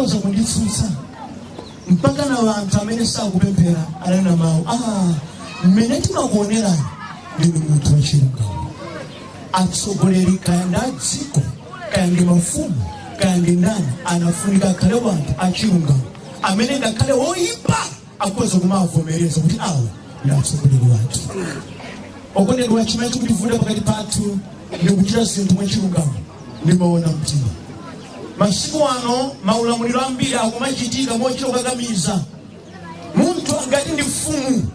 Mukhoza kunditsutsa, mpaka na wanthu amene sakupemphera ananena mawu, "Mmene timakuonerani, ndinu munthu wachilungamo." Atsogoleri, kaya ndi adziko, kaya ndi mafumu, kaya ndi ndani, anafunika akhale wanthu achilungamo amene ngakhale woyipa akhoza kumavomereza kuti awa ndi atsogoleri wathu. Okondedwa, chimene chikutivuta pakati pathu ndi kuchita zinthu mwachilungamo ndi moona mtima. Masiku ano maulamuliro ambiri akumachitika mochita kukakamiza. Munthu angati ndi mfumu,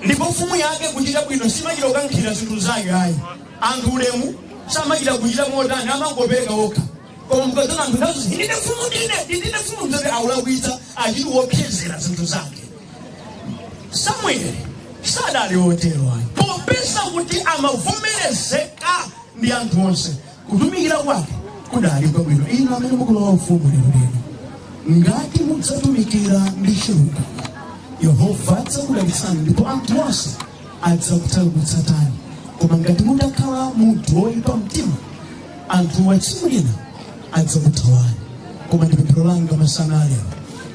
ndipo mfumu yake kuchita bwino, simachita kukankhira zinthu zake ayi. Anthu ulemu samachita kuchita motani, amangopereka okha. Koma mukazana anthu nazo, "Ndine mfumu, ndine mfumu," mzati aulakwitsa, achiti wopyezera zinthu zake. Samueli sadali otero ayi. Popeza kuti amavomerezeka ndi anthu onse, kutumikira kwake kudali kwabwino. Inu amene mukulowa ufumu lero lino, ngati mudzatumikira ndi chilungamo, Yehova adzakudalitsani ndipo anthu onse adzakutsatani. Koma ngati mutakhala munthu woyipa mtima, anthu wa tsiku lina adzakuthawani. Koma ndi pemphero langa masana alero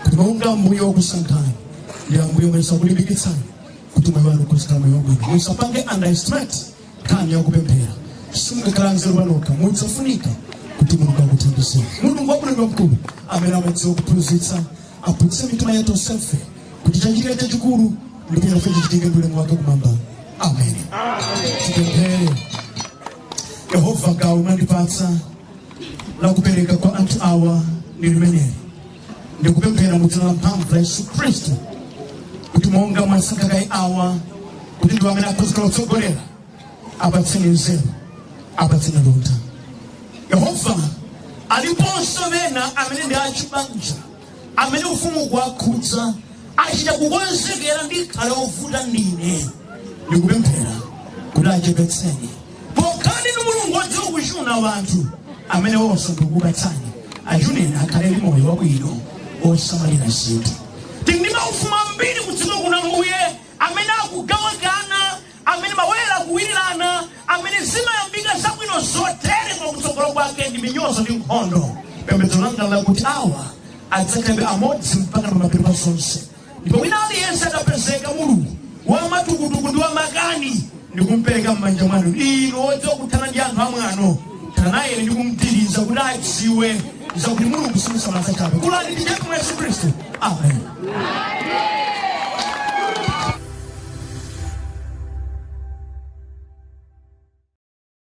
kuti monga Ambuye wakusankhani ndi Ambuye omwe sakulimbikitsani kuti moyo wanu ukuzikhala moyo wabwino, musapange underestimate nkhani yakupemphera. Simungakhala nzeru panokha, mudzafunika kuti Mulungu akuthandizeni. Mulungu wabwino mkulu amene amadziwa kuphunzitsa aphunzitse mitima yathu tonsefe kuti chachitika chachikulu ndipo chafe chichitike ndi ulemu wake kumwamba. Amen. Tipemphere. Yehova, gawo mwandipatsa lakupereka kwa anthu awa ndi limeneli. Ndikupemphera mu dzina la mphamvu la Yesu Khristu kuti monga mwasankha kayi awa kuti ndiwo amene akhoza kutsogolera, apatseni nzeru, apatseni luntha. Yehova, aliponso ena amene ndi achibanja amene ufumu kuwakhudza, achita kukonzekera ndi khale ovuta ndine. Ndikupemphera kuti achepetseni, pokhala ndinu Mulungu wodziwa kuchuna wanthu amene onse ndikukupatsani, achuneni akhale ndi moyo wabwino osamalira zinthu. Tili ndi maufumu ambiri kudziko kuno, Mbuye, amene akugawagana, amene mawere akuwirirana, amene zimayambika zabwino zotere koma kutsogolo kwake ndi minyozo ndi nkhondo. Pembedzo langa lakuti awa adzakhalabe amodzi mpaka pamapeto pa zonse, ndipo wina aliyense adapezeka Mulungu wamatukutuku ndi wamakani, ndikumpereka m'manja mwanu inu wodziwa kuthana ndi anthu amwano. Thana naye ndi kumdiriza kuti adziwe zakuti Mulungu simusamala chabe. Kulani ndichetu mwa Yesu Khristu. Amen.